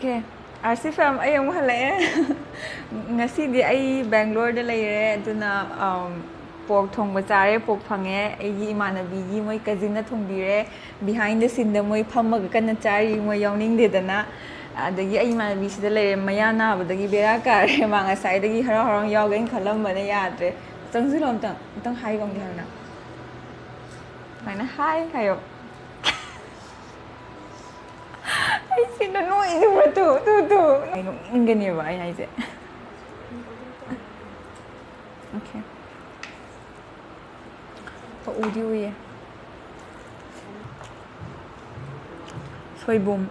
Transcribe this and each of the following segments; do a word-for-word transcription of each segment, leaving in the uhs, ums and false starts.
Okay, ꯑꯥꯔꯁꯤ ꯐꯦꯝ, ꯑꯩ ꯑꯃꯨꯛ ꯍꯜꯂꯛꯑꯦ꯫ ꯉꯁꯤꯗꯤ ꯑꯩ ꯕꯦꯡꯒ꯭ꯂꯣꯔꯗ ꯂꯩꯔꯦ, ꯑꯗꯨꯅ, ꯑꯝ, ꯄꯣꯛ ꯊꯣꯡꯕ ꯆꯥꯔꯦ, ꯄꯣꯛ ꯐꯪꯉꯦ꯫ ꯑꯩꯒꯤ ꯏꯃꯥꯟꯅꯕꯤꯒꯤ ꯃꯣꯏ ꯀꯖꯤꯟꯅ ꯊꯣꯡꯕꯤꯔꯦ꯫ ꯕꯤꯍꯥꯏꯟ ꯗ ꯁꯤꯟꯗ ꯃꯣꯏ ꯐꯝꯃꯒ ꯀꯟꯅ ꯆꯥꯔꯤ, ꯃꯣꯏ ꯌꯥꯎꯅꯤꯡꯗꯦꯗꯅ꯫ ꯑꯗꯒꯤ ꯑꯩ ꯏꯃꯥꯟꯅꯕꯤꯁꯤꯗ ꯂꯩꯔꯦ, ꯃꯌꯥ ꯅꯥꯕꯗꯒꯤ ꯕꯦꯔꯥ ꯀꯥꯔꯦ꯫ ꯃꯥ ꯉꯁꯥꯏꯗꯒꯤ ꯍꯔꯥꯎ ꯍꯔꯥꯎ ꯌꯥꯎꯒꯦꯅ ꯈꯜꯂꯝꯕꯅ ꯌꯥꯗ꯭ꯔꯦ꯫ ꯆꯪꯁꯤꯜꯂꯣ ꯑꯝꯇꯪ, ꯑꯝꯇꯪ ꯍꯥꯏꯒꯣꯝꯒꯦ ꯍꯥꯏꯅ꯫ ꯁꯨꯃꯥꯏꯅ ꯍꯥꯏ ꯍꯥꯏꯌꯣ꯫ ꯑꯩ ꯁꯤꯗ ꯅꯣꯛꯏꯁꯤꯕꯣ, ꯇꯨ, ꯇꯨ, ꯇꯨ꯫ ꯑꯩ ꯅꯣꯛꯅꯤꯡꯒꯅꯦꯕ ꯑꯩ ꯍꯥꯏꯁꯦ꯫ ꯑꯣꯀꯦ꯫ ꯎꯗꯤ ꯎꯏꯌꯦ꯫ ꯁꯣꯏꯕꯨꯝ꯫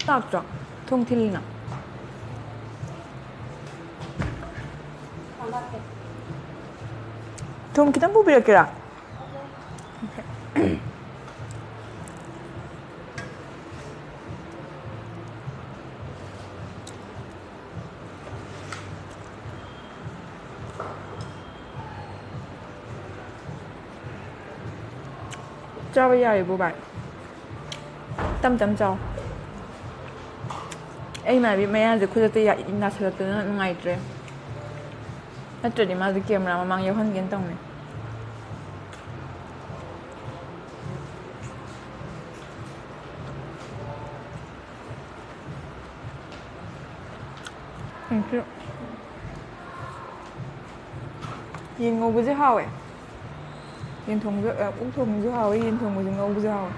ꯂꯥꯛꯇ꯭ꯔꯣ? ꯊꯣꯡ ꯊꯤꯜꯂꯤꯅ꯫ ꯊꯨꯝ ꯈꯤꯇꯪ ꯄꯨꯕꯤꯔꯛꯀꯦꯔꯥ? ꯆꯥꯕ ꯌꯥꯔꯤꯕꯣ ꯚꯥꯏ? ꯇꯞ ꯇꯞ ꯆꯥꯎ꯫ ꯑꯩ ꯏꯃꯥꯟꯅꯕꯤ ꯃꯌꯥꯁꯦ ꯈꯨꯗꯛꯇ ꯌꯥ-, ꯅꯥꯁꯤꯜꯂꯛꯇꯅ ꯅꯨꯡꯉꯥꯏꯇ꯭ꯔꯦ꯫ ꯅꯠꯇ꯭ꯔꯗꯤ ꯃꯥꯁꯦ ꯀꯦꯃꯦꯔꯥ ꯃꯃꯥꯡ ꯌꯧꯍꯟꯒꯦꯅ ꯇꯧꯅꯤ꯫ ꯌꯦꯟ ꯉꯧꯕꯁꯦ ꯍꯥꯎꯋꯦ꯫ ꯌꯦꯟ ꯊꯣꯡꯕꯁꯨ, ꯑ, ꯑꯣꯛ ꯊꯣꯡꯕꯁꯨ ꯍꯥꯎꯋꯦ, ꯌꯦꯟ ꯊꯣꯡꯕꯁꯨ ꯉꯧꯕꯁꯨ ꯍꯥꯎꯋꯦ꯫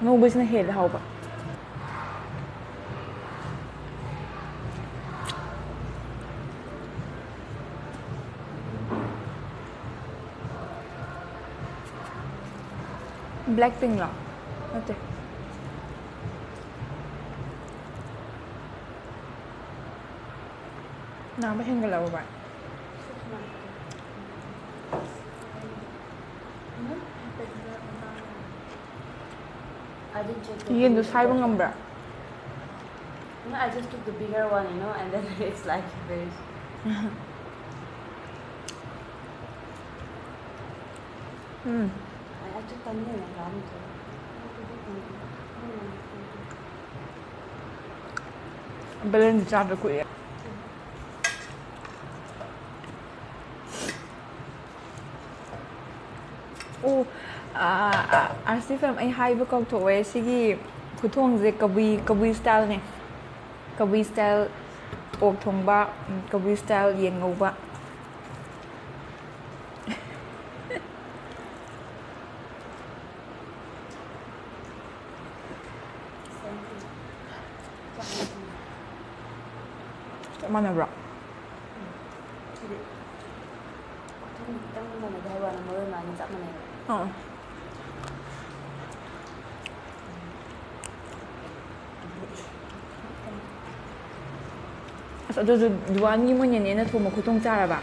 ꯉꯧꯕꯁꯤꯅ ꯍꯦꯜꯂꯦ ꯍꯥꯎꯕ꯫ ꯕ꯭ꯂꯦꯛ ꯄꯤꯡꯂꯣ? ꯅꯠꯇꯦ꯫ ꯅꯥꯕ ꯍꯦꯟꯒꯠꯂꯕꯣ ꯚꯥꯏ? I didn't check the ꯌꯦꯟꯗꯣ ꯁꯥꯏꯕ ꯉꯝꯕ꯭ꯔꯥ? No, I just took the bigger one, you know, and then it's like very. Um. I, I took onion and garlic. ꯕꯦꯂꯦꯟꯗ꯭ꯔꯤ ꯆꯥꯗ ꯀꯨꯏꯔꯦ꯫ ꯑꯣ, ꯑꯥ, ꯑꯥ, ꯑꯥꯔꯁꯤ ꯐꯦꯝ, ꯑꯩ ꯍꯥꯏꯕ ꯀꯥꯎꯊꯣꯛꯑꯦ꯫ ꯁꯤꯒꯤ ꯈꯨꯊꯣꯡꯁꯦ ꯀꯕꯨꯏ, ꯀꯕꯨꯏ ꯁ꯭ꯇꯥꯏꯜꯅꯦ꯫ ꯀꯕꯨꯏ ꯁ꯭ꯇꯥꯏꯜ ꯑꯣꯛ ꯊꯣꯡꯕ, ꯎꯝ, ꯀꯕꯨꯏ ꯁ꯭ꯇꯥꯏꯜ ꯌꯦꯟ ꯉꯧꯕ꯫ ꯆꯞ ꯃꯥꯟꯅꯕ꯭ꯔꯣ? ꯁꯤꯗꯤ ꯈꯨꯊꯣꯡ ꯈꯤꯇꯪ ꯃꯥꯟꯅꯗꯦ ꯍꯥꯏꯕ ꯋꯥꯅꯤ, ꯃꯔꯣꯏ ꯃꯔꯥꯡꯗꯤ ꯆꯞ ꯃꯥꯟꯅꯩꯕ꯫ ꯑꯥ꯫ ꯑꯁ, ꯑꯗꯨꯁꯨ ꯗꯨꯋꯥꯟꯒꯤ ꯃꯣꯏ ꯅꯦꯅꯦꯅ ꯊꯣꯡꯕ ꯈꯨꯊꯣꯡ ꯆꯥꯔꯕ?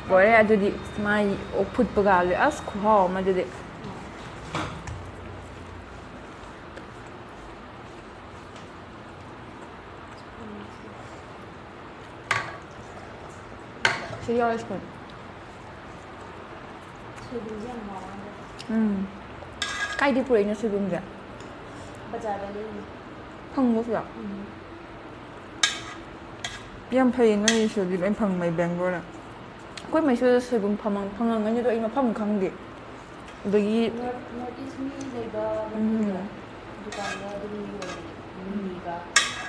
ꯂꯣꯏꯔꯦ ꯑꯗꯨꯗꯤ꯫ ꯃꯥꯏ ꯑꯣꯛ ꯐꯨꯠꯄꯒ ꯑꯂꯨ, ꯑꯁ, ꯈꯨꯍꯥꯎ ꯑꯃ ꯑꯗꯨꯗꯤ꯫ ꯁꯤ ꯌꯥꯎꯔꯦ spoon꯫ ꯁꯣꯏꯕꯨꯝꯁꯦ ꯌꯥꯝ ꯍꯥꯎꯋꯦ ꯍꯟꯗꯛ꯫ ꯎꯝ꯫ ꯀꯥꯏꯗꯩ ꯄꯨꯔꯛꯏꯅꯣ ꯁꯣꯏꯕꯨꯝꯁꯦ? ꯕꯖꯥꯔꯗ ꯂꯩꯔꯤꯅꯦ꯫ ꯐꯪꯕ꯭ꯔꯣ ꯁꯤꯗ? ꯎꯝ꯫ ꯌꯥꯝ ꯐꯩꯌꯦ, ꯅꯣꯏ ꯁꯤꯗꯗꯤ ꯂꯣꯏ ꯐꯪꯕꯩ, ꯕꯦꯡꯒ꯭ꯂꯣꯔꯗ꯫ ꯑꯩꯈꯣꯏ ꯃꯩꯁꯨꯗ ꯁꯣꯏꯕꯨꯝ ꯐꯪꯉꯝ-, ꯐꯪꯉꯝꯒꯅꯤ, ꯑꯗꯣ ꯑꯩ ꯃꯐꯝ ꯈꯪꯗꯦ꯫ ꯑꯗꯒꯤ North, North East ꯃꯤ ꯂꯩꯕ ꯎꯝ꯫ ꯃꯐꯝꯗ ꯗꯨꯀꯥꯟꯗ ꯑꯗꯨꯝ ꯌꯣꯜꯂꯦ꯫ ꯃꯤꯃꯤꯒ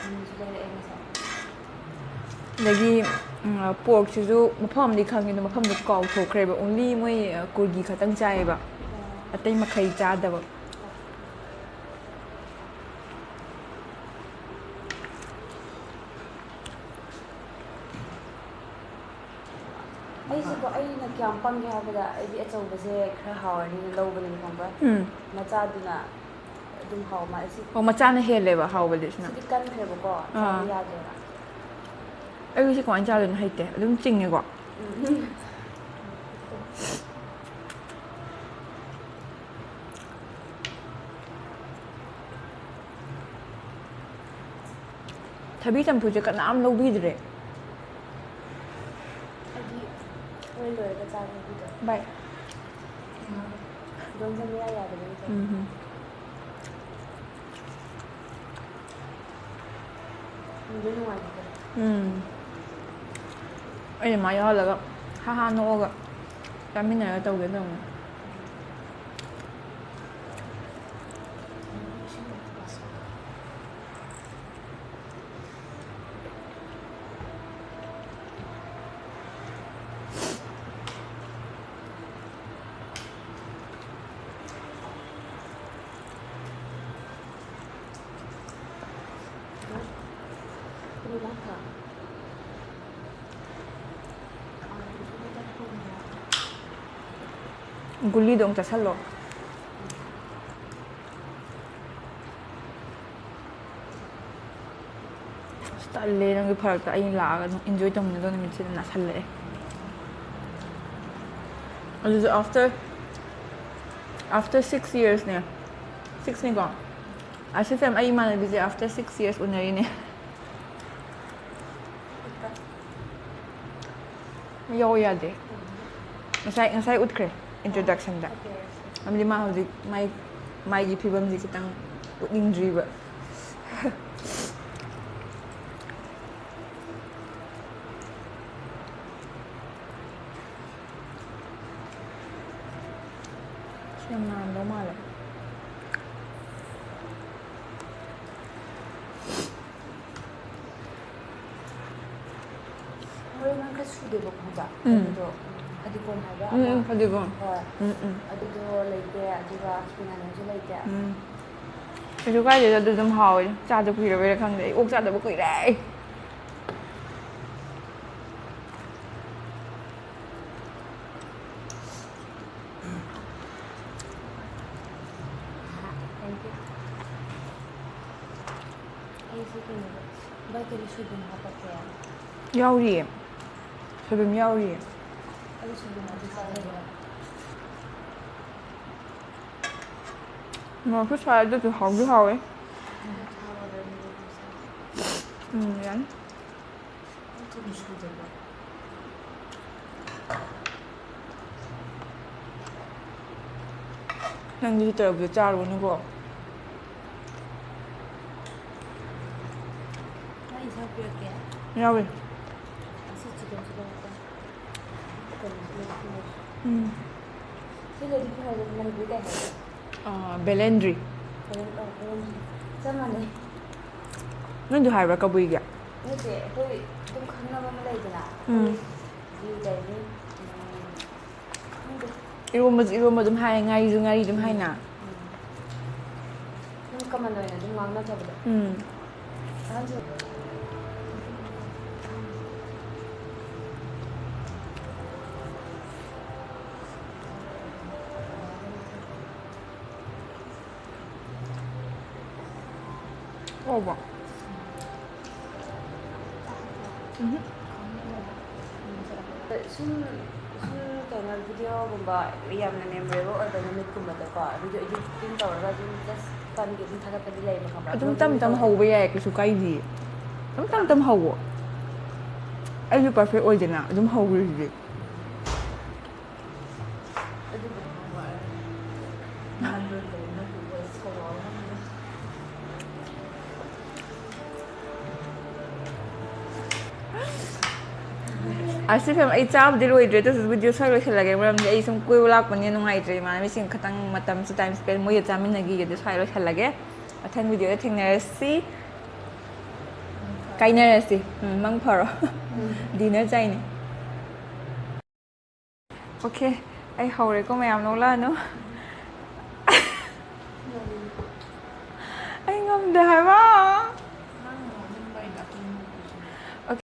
ꯃꯤꯃꯤꯁꯨ ꯂꯩꯔꯛꯑꯦ ꯉꯁꯥꯏ꯫ ꯑꯗꯒꯤ, ꯎꯝ, porkꯁꯤꯁꯨ ꯃꯐꯝ ꯑꯃꯗꯤ ꯈꯪꯉꯦ, ꯑꯗꯣ ꯃꯐꯝꯗꯣ ꯀꯥꯎꯊꯣꯛꯈ꯭ꯔꯦꯕ꯫ Only ꯃꯣꯏ, ꯑ, ꯀꯨꯔꯒꯤ ꯈꯛꯇꯪ ꯆꯥꯏꯌꯦꯕ꯫ ꯑꯣ꯫ ꯑꯇꯩ ꯃꯈꯩ ꯆꯥꯗꯕ꯫ ꯑꯩꯁꯦꯀꯣ, ꯑꯩꯅ ꯀꯌꯥꯝ ꯄꯪꯒꯦ ꯍꯥꯏꯕꯗ, ꯑꯩꯗꯤ ꯑꯆꯧꯕꯁꯦ ꯈꯔ ꯍꯥꯎꯔꯅꯤꯅ ꯂꯧꯕꯅꯦꯕ, ꯈꯪꯕ꯭ꯔꯥ? ꯎꯝ꯫ ꯃꯆꯥꯗꯨꯅ ꯑꯗꯨꯝ ꯍꯥꯎ ꯃꯥꯜꯂꯦ꯫ ꯁꯤ-, ꯑꯣ, ꯃꯆꯥꯅ ꯍꯦꯜꯂꯦꯕ ꯍꯥꯎꯕꯗꯤ ꯁꯤꯅ꯫ ꯁꯤꯗꯤ ꯀꯟꯈ꯭ꯔꯦꯕꯀꯣ, ꯆꯥꯕ ꯑꯥ꯫ ꯌꯥꯗ꯭ꯔꯦꯕ꯫ ꯑꯩ ꯁꯤ ꯀꯃꯥꯏꯅ ꯆꯥꯗꯣꯏꯅꯣ ꯍꯩꯇꯦ, ꯑꯗꯨꯝ ꯆꯤꯡꯉꯦꯀꯣ꯫ ꯎꯝ꯫ ꯊꯕꯤ ꯆꯝꯐꯨꯠꯁꯦ ꯀꯅꯥꯝ ꯂꯧꯕꯤꯗ꯭ꯔꯦ꯫ ꯑꯩꯗꯤ ꯍꯣꯔꯦꯟ ꯂꯣꯏꯔꯒ ꯆꯥꯒꯦ ꯑꯗꯨꯗꯣ꯫ ꯕꯥꯏ꯫ ꯏꯗꯣꯝꯆꯥ ꯃꯌꯥ ꯌꯥꯗꯕꯒꯤ ꯇꯧꯕ꯫ ꯎꯝ ꯍꯨꯝ꯫ ꯅꯨꯡꯗꯤ ꯅꯨꯡꯉꯥꯏꯕꯤꯗꯦ꯫ ꯎꯝ꯫ ꯑꯩꯅ ꯃꯥ ꯌꯥꯎꯍꯜꯂꯒ ꯍꯥ ꯍꯥ ꯅꯣꯛꯑꯒ ꯆꯥꯃꯤꯟꯅꯔꯒ ꯇꯧꯒꯦ ꯇꯧꯕꯅꯦ꯫ ꯒꯨꯂꯤꯗꯣ ꯑꯃꯨꯛ ꯆꯥꯁꯜꯂꯣ꯫ ꯑꯁ, ꯇꯜꯂꯦ ꯅꯪꯒꯤ ꯐꯔꯛꯇ꯫ ꯑꯩ ꯂꯥꯛꯑꯒ ꯑꯗꯨꯝ enjoy ꯇꯧꯃꯤꯟꯅꯗꯧ ꯅꯨꯃꯤꯠꯁꯤꯗ ꯅꯥꯁꯜꯂꯛꯑꯦ꯫ ꯑꯗꯨꯁꯨ after, after six yearsꯅꯦ꯫ Sixꯅꯤꯀꯣ꯫ ꯑꯥꯁꯤꯐ ꯃꯦꯝ, ꯑꯩ ꯏꯃꯥꯟꯅꯕꯤꯁꯦ after six years ꯎꯅꯔꯤꯅꯦ꯫ ꯌꯥꯎ ꯌꯥꯗꯦ꯫ ꯉꯁꯥꯏ, ꯉꯁꯥꯏ ꯎꯠꯈ꯭ꯔꯦ introductionꯗ꯫ ꯍꯥꯏꯕꯗꯤ ꯃꯥ ꯍꯧꯖꯤꯛ ꯃꯥꯏ, ꯃꯥꯏꯒꯤ ꯐꯤꯕꯝꯁꯦ ꯈꯤꯇꯪ ꯎꯠꯅꯤꯡꯗ꯭ꯔꯤꯕ꯫ ꯌꯥꯝ ꯅꯥꯔꯝꯗꯧ ꯃꯥꯜꯂꯦ꯫ ꯃꯔꯣꯏ ꯃꯔꯥꯡ ꯈꯔ ꯁꯨꯗꯦꯕ ꯈꯪꯕ꯭ꯔꯥ? ꯎꯝ꯫ ꯑꯗꯨꯗꯣ, ꯎꯝ, ꯐꯗꯤꯒꯣꯝ ꯍꯥꯏꯕ꯭ꯔꯥ? ꯎꯝ, ꯑꯃ? ꯎꯝ, ꯐꯗꯤꯒꯣꯝ꯫ ꯍꯣꯏ꯫ ꯎꯝ, ꯎꯝ꯫ ꯑꯗꯨꯗꯣ ꯂꯩꯇꯦ, ꯑꯗꯨꯒ spring onionꯁꯨ ꯂꯩꯇꯦ꯫ ꯎꯝ꯫ ꯀꯩꯁꯨ ꯀꯥꯏꯗꯦꯗ, ꯑꯗꯨ ꯑꯗꯨꯝ ꯍꯥꯎꯋꯦ꯫ ꯆꯥꯗ ꯀꯨꯏꯔꯕꯩꯔꯥ ꯈꯪꯗꯦ, ꯑꯩ ꯑꯣꯛ ꯆꯥꯗꯕ ꯀꯨꯏꯔꯦ꯫ Thank you. ꯑꯩꯁꯦ ꯀꯩꯅꯣꯗ, ꯚꯥꯏ, ꯀꯔꯤ ꯁꯣꯏꯕꯨꯝ ꯍꯥꯞꯄꯛꯀꯦ? ꯌꯥꯎꯔꯤꯌꯦ꯫ ꯁꯣꯏꯕꯨꯝ ꯌꯥꯎꯔꯤꯌꯦ꯫ ꯑꯩ ꯁꯣꯏꯕꯨꯝ ꯑꯗꯨ ꯆꯥꯅꯤꯡꯉꯦ꯫ ꯃꯣꯔꯣꯛꯁꯨ ꯁꯥꯏ, ꯑꯗꯨꯁꯨ ꯍꯥꯎꯗꯤ ꯍꯥꯎꯋꯦ꯫ ꯎꯝ, ꯌꯥꯅꯤ꯫ ꯅꯪꯗꯤ ꯇꯧꯔꯕꯗꯣ ꯆꯥꯔꯨꯔꯅꯨꯀꯣ꯫ ꯃꯥꯏ ꯍꯥꯞꯄꯤꯔꯛꯀꯦ꯫ ꯌꯥꯎꯋꯦ꯫ ꯑꯁꯤ ꯆꯤꯛꯀꯟꯁꯨ ꯂꯧꯔꯛꯀꯦ꯫ ꯀꯩꯅꯣꯁꯨ ꯂꯧꯔꯛꯀꯦ꯫ ꯎꯝ꯫ ꯁꯤ ꯂꯩꯗꯤ ꯐꯔꯦ, ꯃꯅꯤꯄꯨꯔꯤ ꯀꯩ ꯍꯥꯏꯒꯦ? ꯑꯥ, ꯕꯦꯂꯦꯟꯗ꯭ꯔꯤ꯫ ꯀꯩꯅꯣ ꯇꯧꯔꯛꯀꯦ꯫ ꯆꯞ ꯃꯥꯟꯅꯩ꯫ ꯅꯣꯏꯁꯨ ꯍꯥꯏꯕ꯭ꯔꯥ ꯀꯕꯨꯏꯒꯤ? ꯅꯠꯇꯦ, ꯑꯩꯈꯣꯏ ꯑꯗꯨꯝ ꯈꯪꯅꯕ ꯑꯃ ꯂꯩꯗꯅ꯫ ꯎꯝ꯫ ꯑꯩꯈꯣꯏ ꯀꯩ ꯍꯥꯏꯅꯤ? ꯎꯝ, ꯈꯪꯗꯦ꯫ ꯏꯔꯣꯝꯕꯁꯨ ꯏꯔꯣꯝꯕ ꯑꯗꯨꯝ ꯍꯥꯏ, ꯉꯥꯔꯤꯁꯨ ꯉꯥꯔꯤ ꯑꯗꯨꯝ ꯍꯥꯏꯅ꯫ ꯎꯝ꯫ ꯑꯗꯨꯝ ꯀꯃꯟ ꯑꯣꯏꯅ ꯑꯗꯨꯝ ꯉꯥꯡꯅꯖꯕꯗꯣ꯫ ꯎꯝ꯫ ꯑꯍꯟꯁꯤꯡ ꯍꯥꯎꯕ꯭ꯔꯣ? ꯎꯝ꯫ ꯁꯨꯝ, ꯁꯨꯝ ꯀꯩꯅꯣ, ꯚꯤꯗꯤꯑꯣꯒꯨꯝꯕ ꯌꯥꯝꯅ ꯃꯦꯃꯣꯔꯦꯕꯜ ꯑꯣꯏꯕ ꯅꯨꯃꯤꯠꯀꯨꯝꯕꯗꯀꯣ, ꯚꯤꯗꯤꯑꯣ ꯏꯗꯤꯇꯤꯡ ꯇꯧꯔꯒ ꯑꯗꯨꯝ ꯖꯁ ꯐꯟꯒꯤ ꯑꯗꯨꯝ ꯊꯥꯒꯠꯄꯗꯤ ꯂꯩꯕ, ꯈꯪꯕ꯭ꯔꯥ? ꯑꯗꯨꯝ ꯕ꯭ꯂꯣꯒꯤꯡ ꯇꯝ ꯇꯝ ꯇꯧꯗꯦ꯫ ꯍꯧꯕ ꯌꯥꯏ, ꯀꯩꯁꯨ ꯀꯥꯏꯗꯤꯌꯦ꯫ ꯑꯗꯨꯝ ꯇꯝ ꯇꯝ ꯍꯧꯋꯣ꯫ ꯑꯩꯁꯨ ꯄꯔꯐꯦꯛ ꯑꯣꯏꯗꯦꯅ, ꯑꯗꯨꯝ ꯍꯧꯈ꯭ꯔꯤꯁꯤꯗꯤ꯫ ꯑꯁꯤ ꯐꯤꯂꯝ ꯑꯩ ꯆꯥꯕꯗꯤ ꯂꯣꯏꯗ꯭ꯔꯦ, ꯑꯗꯨꯁꯨ ꯚꯤꯗꯤꯑꯣ ꯁ꯭ꯋꯥꯏ ꯂꯣꯏꯁꯤꯜꯂꯒꯦ, ꯃꯔꯝꯗꯤ ꯑꯩ ꯁꯨꯝ ꯀꯣꯏꯕ ꯂꯥꯛꯄꯅꯤꯅ ꯅꯨꯡꯉꯥꯏꯇ꯭ꯔꯦ, ꯏꯃꯥꯟꯅꯕꯤꯁꯤꯡ ꯈꯇꯪ ꯃꯇꯝꯁꯨ ꯇꯥꯏꯝ ꯁ꯭ꯄꯦꯟ ꯃꯣꯏꯒ ꯆꯥꯃꯤꯟꯅꯈꯤꯒꯦ, ꯑꯗꯨ ꯁ꯭ꯋꯥꯏ ꯂꯣꯏꯁꯤꯜꯂꯒꯦ꯫ ꯃꯊꯪ ꯚꯤꯗꯤꯑꯣꯗ ꯊꯦꯡꯅꯔꯁꯤ, ꯀꯥꯏꯅꯔꯁꯤ꯫ ꯎꯝ, ꯃꯪ ꯐꯔꯣ꯫ ꯗꯤꯅꯔ ꯆꯥꯏꯅꯦ꯫ ꯑꯣꯀꯦ, ꯑꯩ ꯍꯧꯔꯦꯀꯣ, ꯃꯌꯥꯝ ꯅꯣꯛꯂꯛꯑꯅꯨ꯫ ꯑꯩ ꯉꯝꯗꯦ ꯍꯥꯏꯕ꯫